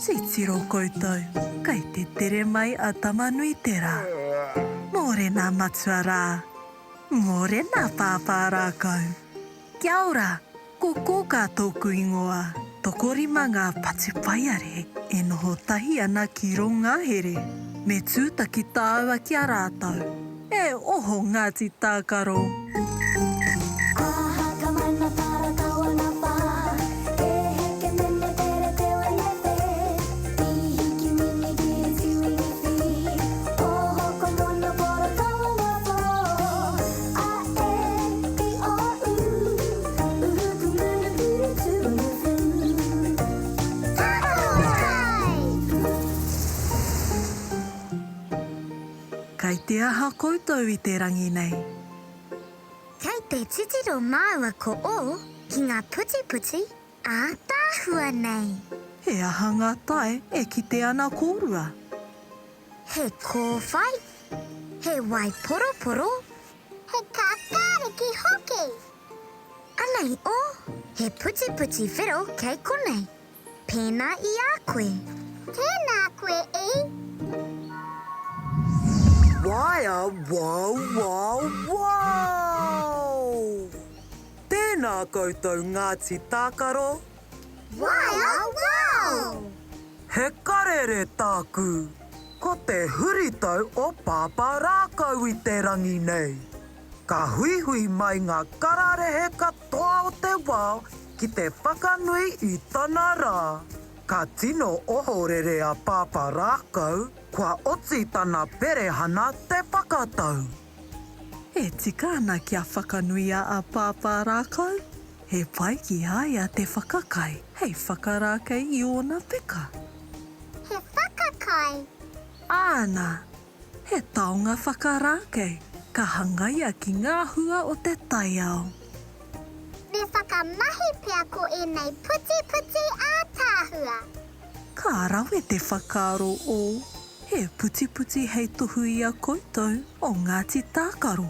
Titiro koutou, kei te tere mai a Tamanuiterā. Mōrena matua rā! Mōrena pāpā rākau! Kia ora! Ko Kōkā tōku ingoa. Tokorima ngā patupaiarehe e noho tahi ana ki rō ngahere. Me tūtaki tāua ki a rātou. E oho Ngāti Tākaro! Kei te aha koutou i te rangi nei? Kei te titiro māua ko O ki ngā putiputi ātaahua nei. He aha ngā tae e kite ana kōrua? He kōwhai, he waiporoporo. He kākāriki hoki! Anei ō, he putiputi whero kei konei, pēnā i a koe. Tēnā koe e. Waea wow wow wow! Tēnā koutou Ngāti Tākaro! Waea wow! He karere tāku! Ko te huritau o Pāpā Rākau i te rangi nei. Ka huihui mai ngā kararehe katoa o te wao ki te whakanui i tana rā. Ka tino ohorere a Pāpā Rākau, kua oti tana perehana te whakatau. E tika ana kia whakanuia a Pāpā Rākau? He pai ki a ia te whakakai hei whakarākei i ōna peka. He whakakai. Āna! He taonga whakarākei ka hangaia ki ngā hua o te taiao. Me whakamahi pea ko ēnei putiputi ātaahua. Ka rawe te whakaaro o He putiputi hei tohu i a koutou o Ngāti Tākaro.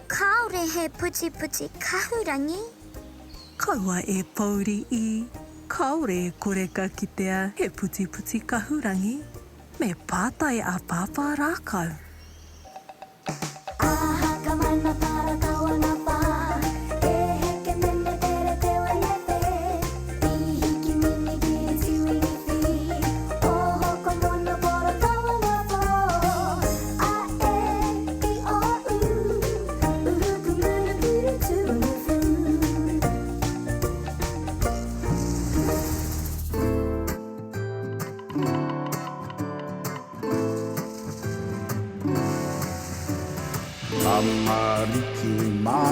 Kāore he putiputi kahurangi. Kaua e pouri i, kāore e kore ka kitea he putiputi kahurangi, me pātai a Pāpā Rākau. Tamariki mā,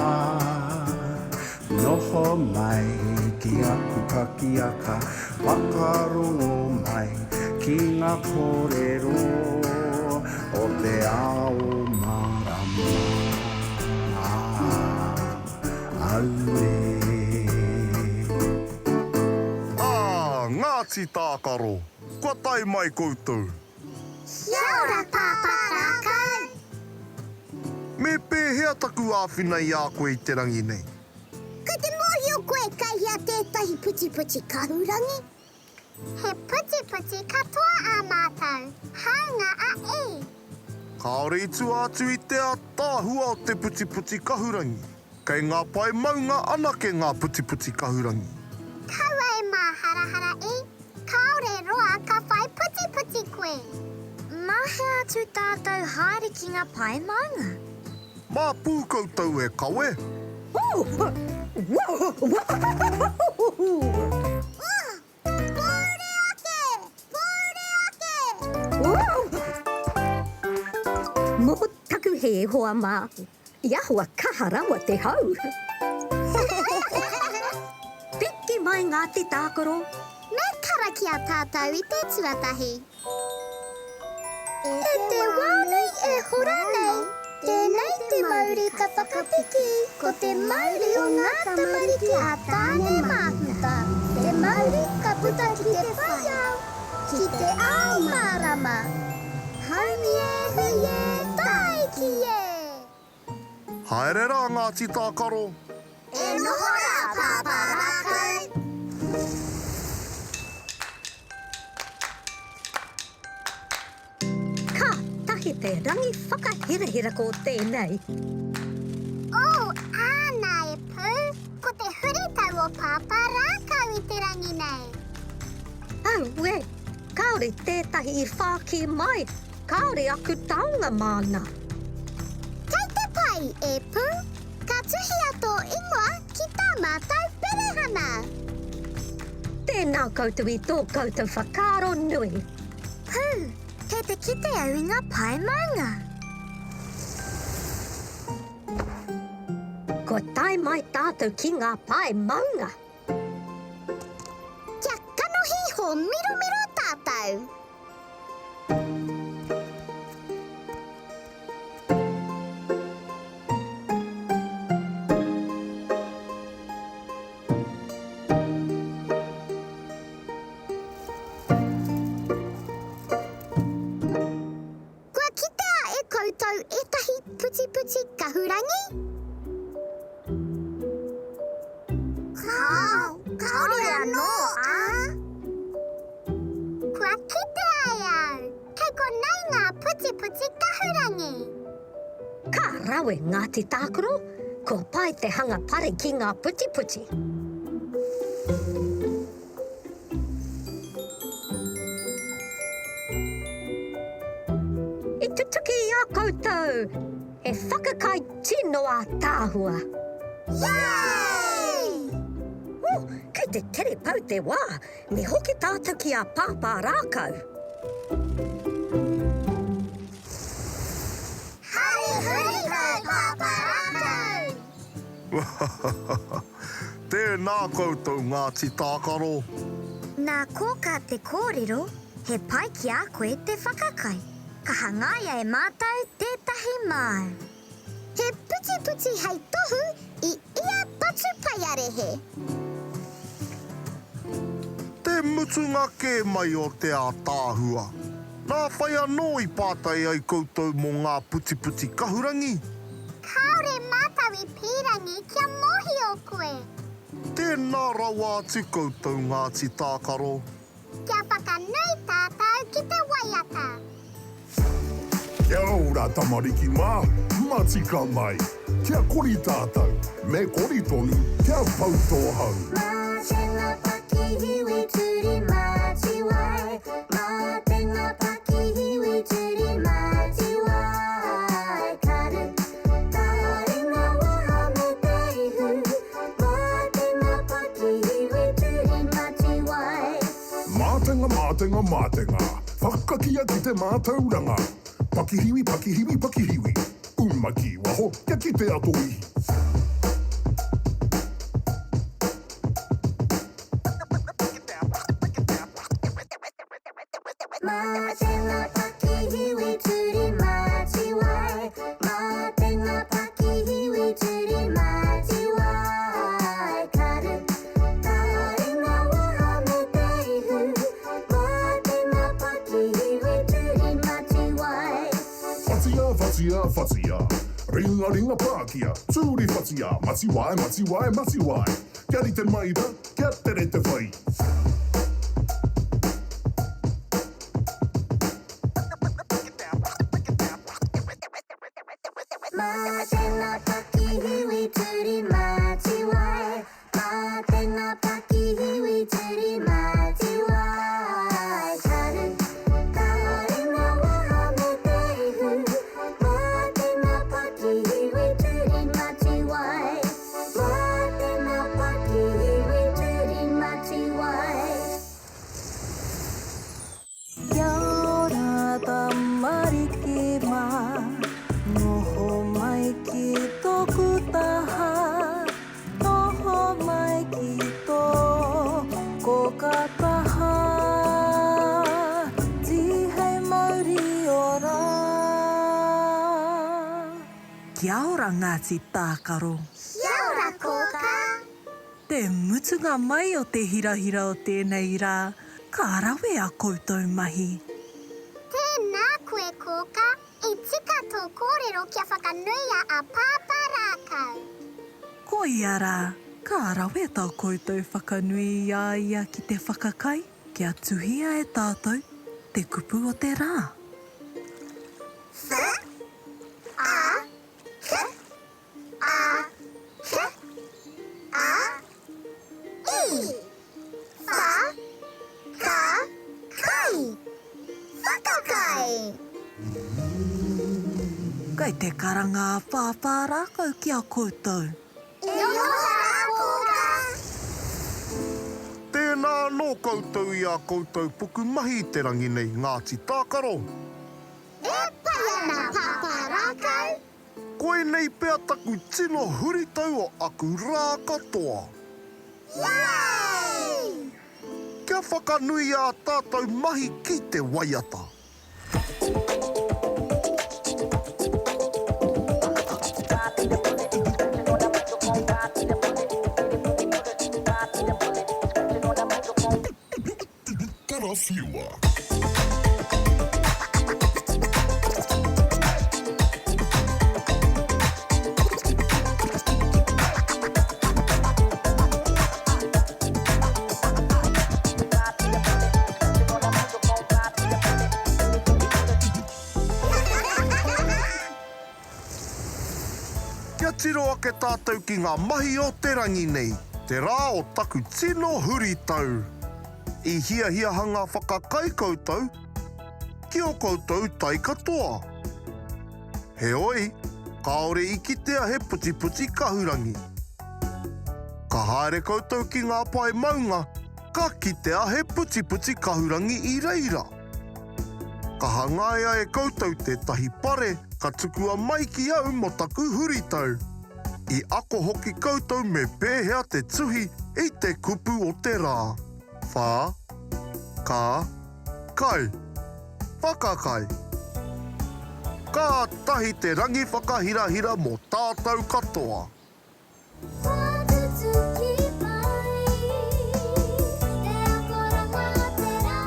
noho mai ki aku pakiaka, whakarongo mai ki ngā kōrero o te ao mārama. Auē. Ā, Ngāti Tākaro, kua tae mai koutou. Kia ora Pāpā Rākau! Me pēhea taku āwhina i a koe i te rangi nei? Kei te mōhio koe kei hea tētahi putiputi kahurangi? He putiputi katoa ā mātou, hāunga a E. Kāore i tua atu i te ātaahua o te putiputi kahurangi. Kei ngā pae maunga anake ngā putiputi kahurangi. Kaua e māharahara E, kāore roa ka whai putiputi koe. Mā hea atu tātou haere ki ngā pae maunga? Mā pū koutou e kawe. Pōuri ake! Pōuri ake! Mō taku hē, hoa mā, i ahua kaha rawa te hau. Piki mai Ngāti Tākaro. Me karakia tātou i te tuatahi. E te wā nei e hora nei, tēnei te mauri ka whakapiki, ko te mauri o ngā tamariki a Tāne Māhuta, te mauri ka puta ki te whai ao, ki te ao mārama. Haumi e, hui e, tāiki e! Haere rā Ngāti Tākaro! E noho rā Pāpā Rākau! He rangi whakahirahira ko tēnei. Oh, āna e Pū, ko te huritau o Pāpā Rākau i te rangi nei. Auē, kāore tētahi i whāki mai, kāore aku taonga māna. Kei te pai, e Pū, ka tuhia tō ingoa ki tā mātou perehana. Tēnā koutou i tō koutou whakaaro nui. Pū, Kei te kite au i ngā pae maunga. Kua tae mai tātou ki ngā pae maunga. Kia kanohi hōmiromiro tātou. Kua kitea e koutou ētahi putiputi kahurangi? Kāo, kāore anō, ā? Kua kitea e au, kei konei ngā putiputi kahurangi. Ka rawe Ngāti Tākaro, kua pai te hanga pare ki ngā putiputi. I tutuki i a koutou! He whakakai tino ātaahua! Yay! Oh, kei te tere pau te wā! Me hoki tātou ki a Pāpā Rākau! Hari huritau, Pāpā Rākau! Tēnā koutou Ngāti Tākaro. Nā Kōkā te kōrero, he pai ki a koe te whakakai. Ka hangaia e mātou tētahi māu. He putiputi hei tohu i ia patupaiarehe. Te mutunga kē mai o te ātaahua. Nā whai anō i pātai ai koutou mō ngā putiputi kahurangi? Kāore mātou i pīrangi kia mōhio koe. Tēnā rawa atu koutou Ngāti Tākaro. Kia whakanui tātou ki te waiata. Kia ora tamariki mā, matika mai. Kia kori tātou, me kori tonu, kia pau tō hau. Mā te ngā pakihiwi turi mātiwai, Mā te ngā pakihiwi turi mātiwai, Karu, taringa waha me te ihu, Mā te ngā pakihiwi turi mātiwai. Mātenga, mātenga, mātenga, whakakia ki te mātauranga. Pakihiwi, pakihiwi, pakihiwi, uma ki waho kia kitea tō ihi. Mā te ngā pakihiwi turi mātiwai, Mā te ngā pakihiwi turi mātiwai, Karu, taringa waha me te ihu, Mā te ngā pakihiwi turi mātiwai. Whatia, whatia, whatia, ringa, ringa pākia, turi whatia, matiwai, matiwai, matiwai, Kia rite mai ra, kia tere te whai. Mā te ngā pakihiwi turi mātiwai, Mā te ngā pakihiwi turi mātiwai, Karu, taringa waha me te ihu, Mā te ngā pakihiwi turi mātiwai. Mā te ngā pakihiwi turi mātiwai. Kia ora tamariki mā, noho mai ki tōku taha, noho mai ki tō kōka taha, tīhei mauri ora. Kia ora Ngāti Tākaro. Kia ora Kōkā. Te mutunga mai o te hirahira o tēnei rā, ka rawe a koutou mahi. Tēnā koe Kōkā, i tika tō kōrero kia whakanuia a Pāpā Rākau. Koia rā, ka rawe tā koutou whakanui i a ia ki te whakakai, kia tuhia e tātou te kupu o te rā. Wh, A, K, A, K, A, I. Wha, ka, kai. Whakakai. Kei te karanga a Whāwhā rākau ki a koutou. E noho rā kōkā. Tēnā anō koutou i ā koutou pukumahi i te rangi nei, Ngāti Tākaro. E pai ana Pāpā Rākau. Koinei pea taku tino huritau o aku rā katoa. Yay! Kia whakanui ā tātou mahi ki te waiata. Karawhiua. Kia tiro ake tātou ki ngā mahi o te rangi nei, te rā o taku tino huritau. I hiahia hanga whakakai koutou ki o koutou tai katoa. Heoi, kāore i kitea he putiputi kahurangi. Ka haere koutou ki ngā pae maunga, ka kitea he putiputi kahurangi i reira. Ka hangaia e koutou tētahi pare ka tukua mai ki au mō taku huritau. I ako hoki koutou me pēhea te tuhi i te kupu o te rā. Whā. Ka. Kai. Whakakai. Kātahi te rangi whakahirahira mō tātou katoa. Kua tutuki mai te akoranga o te rā.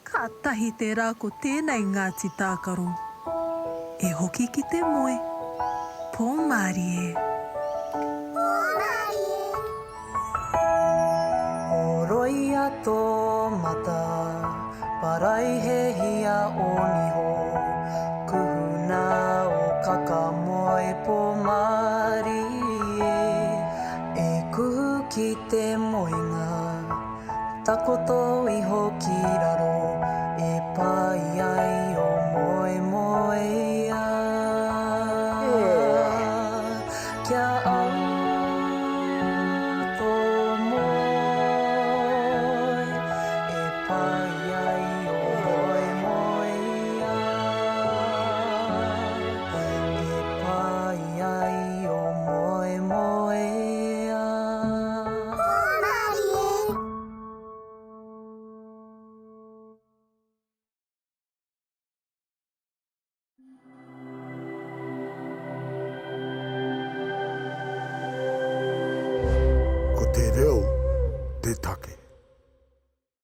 Kātahi te rā ko tēnei Ngāti Tākaro. E hoki ki te moe. Pō mārie. Pō mārie. Horoia tō mata, paraihehia ō niho, kuhuna ō kakamoe pō mārie, e kuhu ki te moenga, takoto iho ki raro, e pai ai ō moemoeā. Kia au tō moe e pai ai ō moemoeā, e pai ai ō moemoeā. Hōmarie. Ko te reo te take.